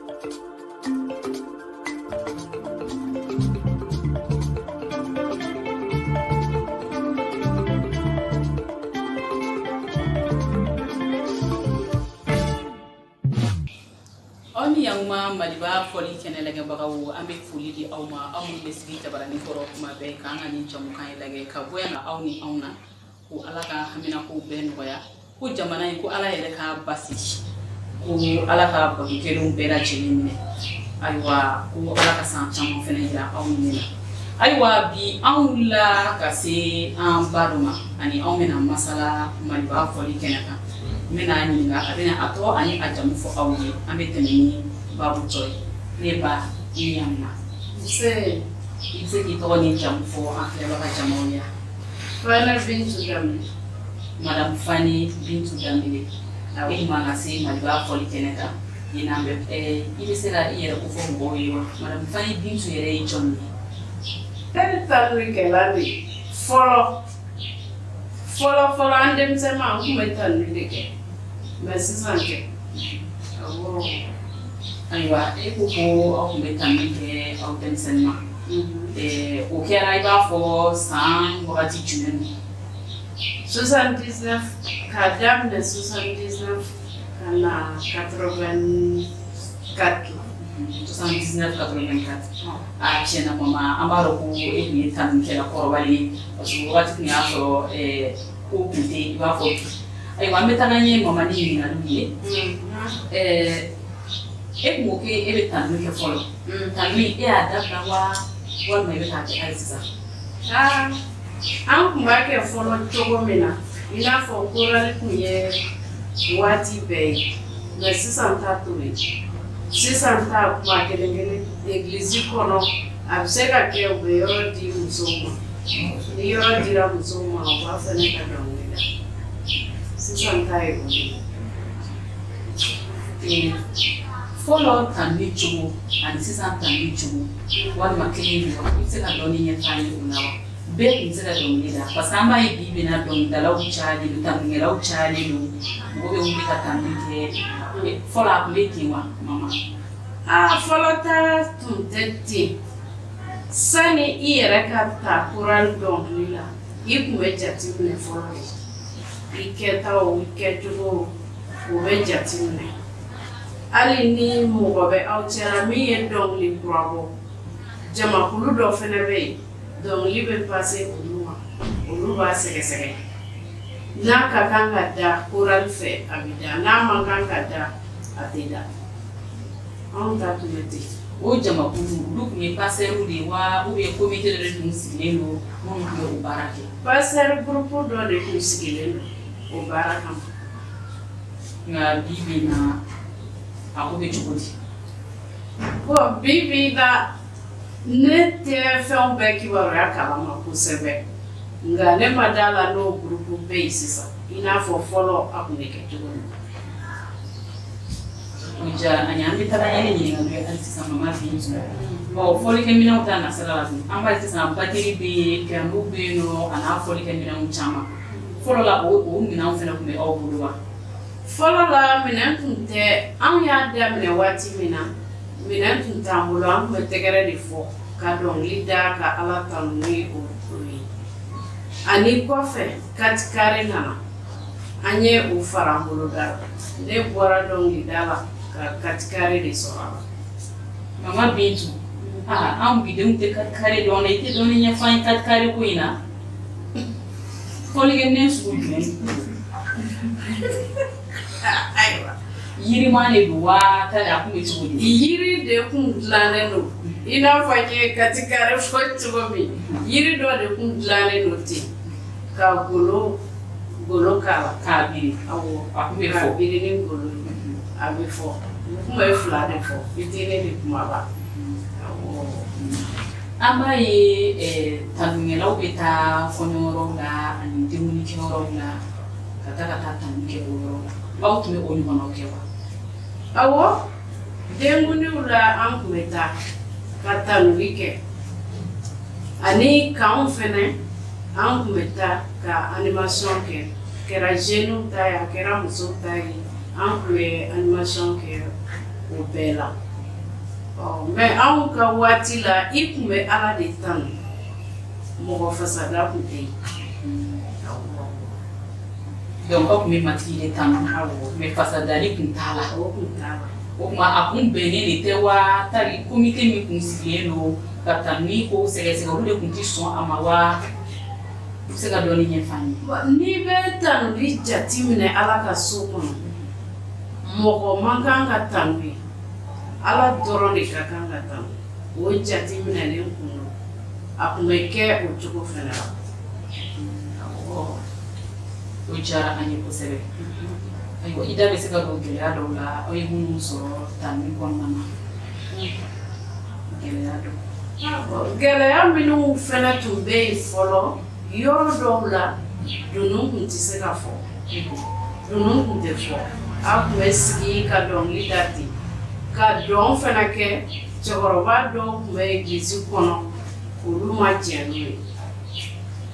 Aw ni yakuma Maliba fɔli kɛnɛ lajɛbagaw, an bɛ foli di aw ma, aw minnu bɛ sigi jabaranin kɔrɔ kuma bɛɛ k'an ka nin jamukan in lajɛ ka bɔ yan aw ni anw na, ko Ala ka haminakow bɛɛ nɔgɔya, ko jamana in ko Ala yɛrɛ k'a basigi, ko Ala ka bato kɛlenw bɛɛ lajɛlen minɛ. Ayiwa, ko Ala ka san caman fana jira aw ni ne na. Ayiwa, bi an wulila ka se an ba dɔ ma ani anw bɛna masala Maliba fɔli kɛnɛ kan. N bɛna a ɲininka, a bɛna a tɔgɔ ani a jamu fɔ aw ye. An bɛ tɛmɛ ni babu tɔ ye. Ne ba, i ni ɲantuma. Nse. I bɛ se k'i tɔgɔ ni jamu fɔ an filɛbaga jamaw ye? Fane Bintu Danbele. Madame Fane Bintu Danbele, e man ka se Maliba fɔli kɛnɛ kan ɲinan bɛ. I bɛ se ka i yɛrɛ kofɔ mɔgɔw ye wa? Madame Fane Bintu yɛrɛ ye jɔn ye? Ne ye tanulikɛla de ye fɔlɔ. Fɔlɔ fɔlɔ, an denmisɛnma, an tun bɛ tanuli de kɛ, mais sisan tɛ, awɔ. Ayiwa, e ko ko aw tun bɛ tanuli kɛ aw denmisɛnninma, o kɛra i b'a fɔ san wagati jumɛn? 79, k'a daminɛ 79 ka na 84 la. 79, 84. A tiɲɛna mama, an b'a dɔn ko e tun ye tanulikɛla kɔrɔbalen ye, parce que wagati tun y'a sɔrɔ ko tun tɛ i b'a fɔ bi. Ayiwa, an bɛ taga ɲɛ mama ni ɲininkaliw ye. E tun ko k'e bɛ tanuni kɛ fɔlɔ, tanuni e y'a dabila wa, walima i bɛ k'a kɛ hali sisan? Aa, an tun b'a kɛ fɔlɔ cogo min na, i n'a fɔ chorale tun ye waati bɛɛ ye, mais sisan ta t'o ye. Sisan ta, kuma kelen kelen église kɔnɔ, a bɛ se ka kɛ u bɛ yɔrɔ di musow ma. Ni yɔrɔ dira musow ma, u b'a fɛnɛ ka dɔnkili da. Sisan ta ye o de ye. Fɔlɔ tanuni cogo ani sisan tanuni cogo, walima kelen don wa? I bɛ se ka dɔɔni ɲɛfɔ an ye o la wa? Bɛɛ tun bɛ se ka dɔnkili da? Parce que an b'a ye bi bi in na, dɔnkilidalaw cayalen don, tanunikɛlaw cayalen don, mɔgɔ bɛ wuli ka tanuni kɛ. Fɔlɔ a tun bɛ ten wa, mama? Aa, fɔlɔ ta tun tɛ ten. Sani i yɛrɛ ka ta chorale dɔnkili la, i tun bɛ jate minɛ fɔlɔ de. I kɛtaw, i kɛcogo, o bɛ jate minɛ. Hali ni mɔgɔ bɛ aw cɛla min ye dɔnkili kura bɔ, jamakulu dɔ fana bɛ yen, dɔnkili bɛ passer olu ma, olu b'a sɛgɛsɛgɛ. N'a ka kan ka da chorale fɛ, a bɛ da. N'a man kan ka da, a tɛ da. Anw ta tun bɛ ten. O jamakulu, olu tun ye pasteur de ye wa, ou bien comité dɔ de tun sigilen don minnu tun bɛ o baara kɛ? Pasteur groupe dɔ de tun sigilen don o baara kama. Nka bi bi in na, a ko bɛ cogo di? Bon, bi bi in na, ne tɛ fɛnw bɛɛ kibaruya kalama kosɛbɛ, nka ne ma da la n'o groupe bɛ yen sisan i n'a fɔ fɔlɔ a tun bɛ kɛ cogo min. O diyara an ye. An bɛ taga ɲɛ ni ɲininkaliw ye hali sisan, mama Bintu. Ɔ, fɔlikɛminɛnw ta nasira la dun, an b'a ye sisan batterie bɛ yen, piano bɛ yen nɔ, a n'a fɔlikɛminɛnw caman. Fɔlɔ la, o minɛnw fana tun bɛ aw bolo wa? Fɔlɔ la, minɛn tun tɛ. Anw y'a daminɛ waati min na, minɛn tun t'an bolo. An tun bɛ tɛgɛrɛ de fɔ ka dɔnkili da ka Ala tanu ni o ye. Ani kɔfɛ, quatre carré nana, an ye o fara an bolo da la. Ne bɔra dɔnkili da la ka quatre carré de sɔrɔ a la. Mama Bintu, aa, anw bidenw tɛ quatre carré dɔn dɛ. I tɛ dɔɔnin ɲɛfɔ an ye quatre carré ko in na? Fɔlikɛminɛn sugu jumɛn? Ayiwa. Yirima de don wa, tari a kun bɛ cogo di? Yiri de kun dilannen don, i n'a fɔ n ye quatre carré fɔ cogo min. Yiri dɔ de kun dilannen don ten ka golo golo k'a la. K'a biri. Awɔ. A kun bɛ k'a fɔ. Biri ni golo ye, a bɛ fɔ. U kun bɛ fila de fɔ, fitinin ni kumaba, awɔ. An b'a ye tanunikɛlaw bɛ taa kɔɲɔyɔrɔw la ani denkundi-kɛyɔrɔw la ka taa tanu kɛ o yɔrɔ la. Aw tun bɛ o ɲɔgɔnnaw kɛ wa? Awɔ, denkundiw la, an tun bɛ taa ka tanuli kɛ, ani kanw fɛnɛ, an tun bɛ taa ka animation kɛ. Kɛra jeunes ta ye, a kɛra musow ta ye, an tun bɛ animation kɛ o bɛɛ la. Mais anw ka waati la, i tun bɛ Ala de tanu, mɔgɔ fasada tun tɛ yen. Donc aw tun bɛ Matigi de tanu, mais fasadali tun t'a la. O tun t'a la. O tuma a kun bɛnnen de tɛ wa, tari comité min tun sigilen don ka tanuni ko sɛgɛsɛgɛ, olu de tun tɛ sɔn a ma wa? I bɛ se ka dɔɔnin ɲɛfɔ an ye. N'i bɛ tanuli jate minɛ Ala ka so kɔnɔ, mɔgɔ man kan ka tanu yen, Ala dɔrɔn de ka kan ka tanu. O jate minɛlen kun don, a tun bɛ kɛ o cogo fana la. O diyara an ye kosɛbɛ. Ayiwa, i da bɛ se ka don gɛlɛya dɔw la aw ye minnu sɔrɔ tanuni kɔnɔna na, gɛlɛya dɔw? Gɛlɛya minnu fana tun bɛ yen fɔlɔ, yɔrɔ dɔw la, dunun tun tɛ se ka fɔ, dunun tun tɛ fɔ. Aw tun bɛ sigi ka dɔnkili da ten, ka dɔn fana kɛ. Cɛkɔrɔba dɔw tun bɛ egilizi kɔnɔ, olu ma jɛn n'o ye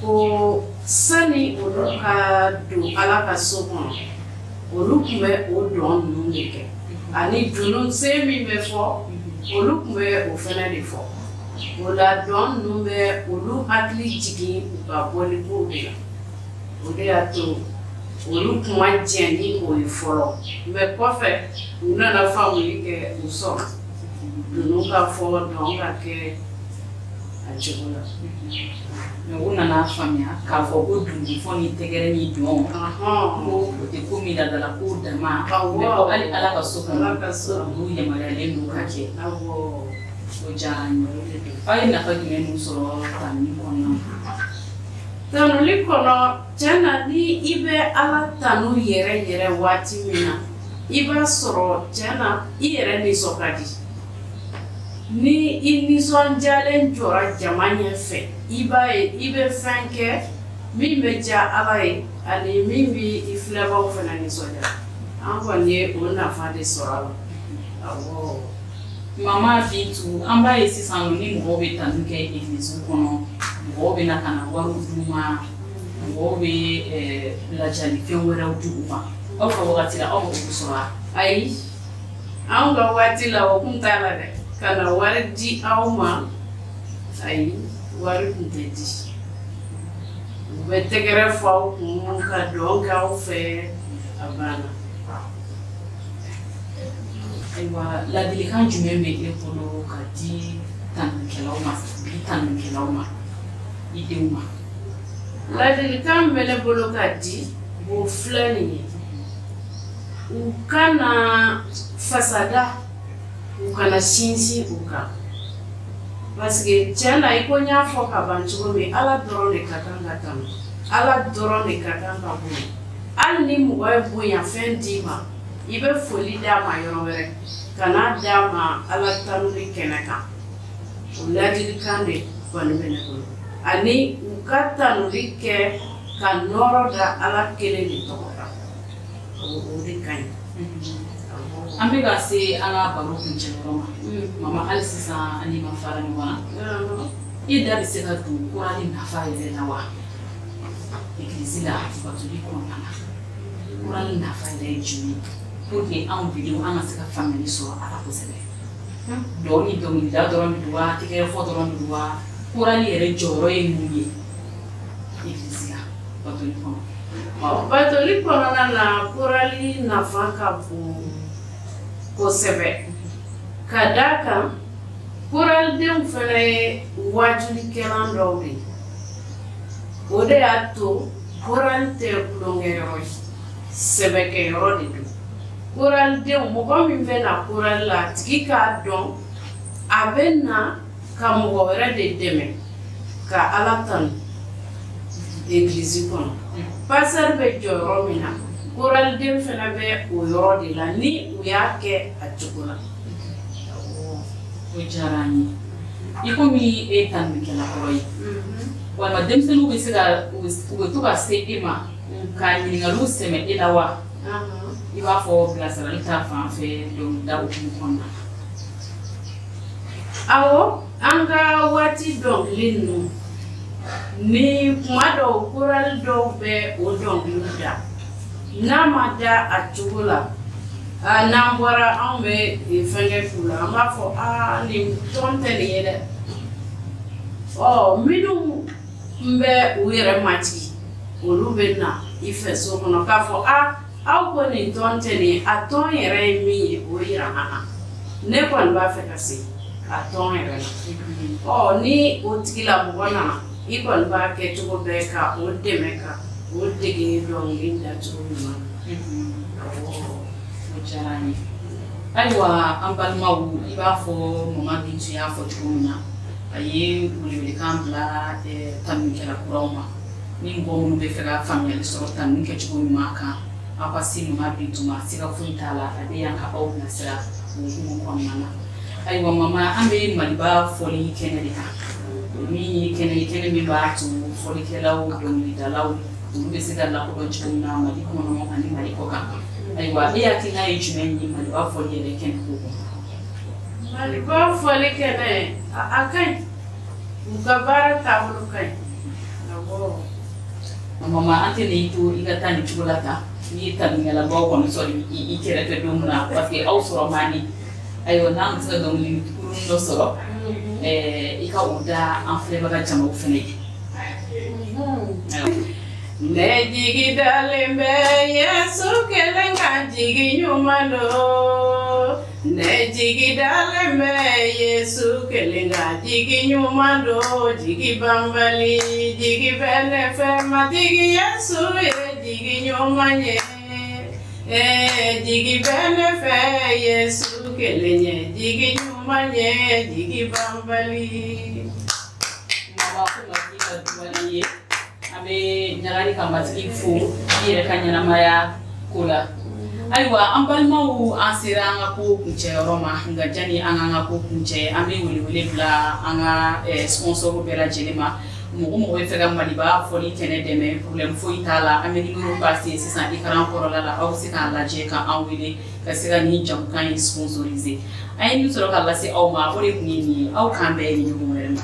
ko sani olu ka don Ala ka so kɔnɔ, olu tun bɛ o dɔn ninnu de kɛ, ani dunun sen min bɛ fɔ, olu tun bɛ o fana de fɔ. O la, dɔn ninnu bɛ olu hakili jigin u ka bɔlikow de la. O de y'a to olu tun ma jɛn ni o ye fɔlɔ, mais kɔfɛ u nana faamuli kɛ, u sɔrɔ dunun ka fɔ, dɔn ka kɛ a cogo la. Mais u nana faamuya k'a fɔ ko dununfɔ ni tɛgɛrɛ ni dɔn, ko o tɛ ko min ladala ko dama, mais ko hali Ala ka so kɔnɔ, Ala ka so, olu yamaruyalen don ka kɛ. O diyara an ye. Aw ye nafa jumɛn min sɔrɔ tanuni kɔnɔna na? Tanuli kɔnɔ, tiɲɛ na, ni i bɛ Ala tanu yɛrɛ yɛrɛ waati min na, i b'a sɔrɔ tiɲɛ na i yɛrɛ nisɔn ka di. Ni i nisɔndiyalen jɔra jama ɲɛfɛ, i b'a ye i bɛ fɛn kɛ min bɛ diya Ala ye, ani min bɛ i filɛbaaw fana nisɔndiya. An kɔni ye o nafa de sɔrɔ a la, awɔ. Mama Bintu, an b'a ye sisan ni mɔgɔw bɛ tanu kɛ egiliziw kɔnɔ, mɔgɔw bɛ na ka na wariw d'u ma, mɔgɔw bɛ lajalifɛn wɛrɛw di u ma. Aw ka wagati la, aw b'olu sɔrɔ wa? Ayi, anw ka waati la, o kun t'a la dɛ, ka na wari di aw ma. Ayi, wari tun tɛ di. U bɛ tɛgɛrɛ fɔ aw kun, ka dɔn kɛ aw fɛ, a banna. Ayiwa, ladilikan jumɛn bɛ e bolo ka di tanunikɛlaw ma, bi tanunikɛlaw ma, i denw ma? Ladilikan min bɛ ne bolo ka di, o filɛ nin ye: u kana fasada, u kana sinsin u kan, parce que tiɲɛ na, i ko n y'a fɔ ka ban cogo min, Ala dɔrɔn de ka kan ka tanu, Ala dɔrɔn de ka kan ka bonya. Hali ni mɔgɔ ye bonyafɛn d'i ma, i bɛ foli d'a ma yɔrɔ wɛrɛ, kan'a d'a ma Ala tanuli kɛnɛ kan. O ladilikan de kɔni bɛ ne bolo, ani u ka tanuli kɛ ka nɔɔrɔ da Ala kelen de tɔgɔ kan. O de ka ɲi. An bɛ ka se an ka baro kuncɛyɔrɔ ma. Mama, hali sisan an ma fara ɲɔgɔn na, i da bɛ se ka don korali nafa yɛrɛ la wa, egilizi la, batoli kɔnɔna na? Korali nafa yɛrɛ ye jumɛn ye, pour que anw bidenw, an ka se ka faamuyali sɔrɔ a la kosɛbɛ? Dɔn ni dɔnkilida dɔrɔn de don wa, tɛgɛrɛ fɔ dɔrɔn de don wa? Korali yɛrɛ jɔyɔrɔ ye mun ye egilizi la, batoli kɔnɔ? Batoli kɔnɔna na, korali nafa ka bon kosɛbɛ, ka d'a kan koralidenw fana ye waajulikɛlan dɔw de ye. O de y'a to korali tɛ tulonkɛyɔrɔ ye, sɛbɛkɛyɔrɔ de don. Koralidenw, mɔgɔ min bɛ na korali la, a tigi k'a dɔn a bɛ na ka mɔgɔ wɛrɛ de dɛmɛ ka Ala tanu egilizi kɔnɔ. Pasteur bɛ jɔ yɔrɔ min na, koraliden fana bɛ o yɔrɔ de la, ni u y'a kɛ a cogo la. O diyara an ye. I komi e tanunikɛla kɔrɔ ye, walima denmisɛnninw bɛ se ka u bɛ to ka se e ma ka ɲininkaliw sɛmɛ e la wa, i b'a fɔ bilasirali ta fan fɛ, dɔnkilida hukumu kɔnɔna na? Awɔ, an ka waati dɔnkili ninnu ni kuma dɔw, korali dɔw bɛ o dɔnkiliw da, n'a ma da a cogo la. N'an bɔra, anw bɛ fɛnkɛ k'u la, an b'a fɔ aa, nin ton tɛ nin ye dɛ. Ɔ, minnu bɛ u yɛrɛ majigi, olu bɛ na i fɛ so kɔnɔ k'a fɔ aa, aw ko nin ton tɛ nin ye, a ton yɛrɛ ye min ye, o yira an na, ne kɔni b'a fɛ ka se a ton yɛrɛ la. Ɔ, ni o tigilamɔgɔ nana, i kɔni b'a kɛ cogo bɛɛ ka o dɛmɛ, ka o dege dɔnkili dacogo ɲuman na. O diyara an ye. Ayiwa, an balimaw, i b'a fɔ Mama Bintu y'a fɔ cogo min na, a ye welewelekan bila tanunikɛla kuraw ma. Ni mɔgɔ minnu bɛ fɛ ka faamuyali sɔrɔ tanuni kɛcogo ɲuman kan, aw ka se Mama Bintu ma, siga foyi t'a la, a bɛ yan ka aw bilasira o hukumu kɔnɔna na. Ayiwa mama, an bɛ Maliba fɔli kɛnɛ de kan, min ye kɛnɛ ye, kɛnɛ min b'a to fɔlikɛlaw, dɔnkilidalaw, olu bɛ se ka lakodɔn cogo min na Mali kɔnɔ ani Mali kɔ kan. Ayiwa, e hakilina ye jumɛn ye Maliba fɔli yɛrɛ kɛnɛ ko kan? Maliba fɔli kɛnɛ, a ka ɲi, u ka baara taabolo ka ɲi, awɔ. Mama, an tɛ n'i to i ka taa nin cogo la tan, n'i ye tanunikɛlabaw kɔni sɔrɔ i kɛrɛfɛ don min na, parce que aw sɔrɔ man di. Ayiwa, n'an bɛ se ka dɔnkili kurun dɔ sɔrɔ, i ka o da an filɛbaga jamaw fana ye. Ne jigi dalen bɛ Yesu kelen kan, jigi ɲuman don. Ne jigi dalen bɛ Yesu kelen kan, jigi ɲuman don, jigi banbali, jigi bɛ ne fɛ, Matigi Yesu ye jigi ɲuman ye. Eh, jigi bɛ ne fɛ Yesu kelen ye, jigi ɲuman ye, jigi banbali. Mama, ko Matigi ka dubalen ye. An bɛ ɲagali ka Matigi fo i yɛrɛ ka ɲɛnamaya ko la. Ayiwa, an balimaw, an sera an ka ko kuncɛyɔrɔ ma. Nka jani an k'an ka ko kuncɛ, an bɛ welewele bila an ka sponsor bɛɛ lajɛlen ma. Mɔgɔ mɔgɔ bɛ fɛ ka Maliba fɔli kɛnɛ dɛmɛ, problème foyi t'a la. An bɛ numéro passer sisan écran kɔrɔla la, aw bɛ se k'a lajɛ ka an wele ka se ka nin jamukan in sponsoriser. An ye min sɔrɔ ka lase aw ma, o de tun ye nin ye. Aw k'an bɛn nin ɲɔgɔn wɛrɛ ma.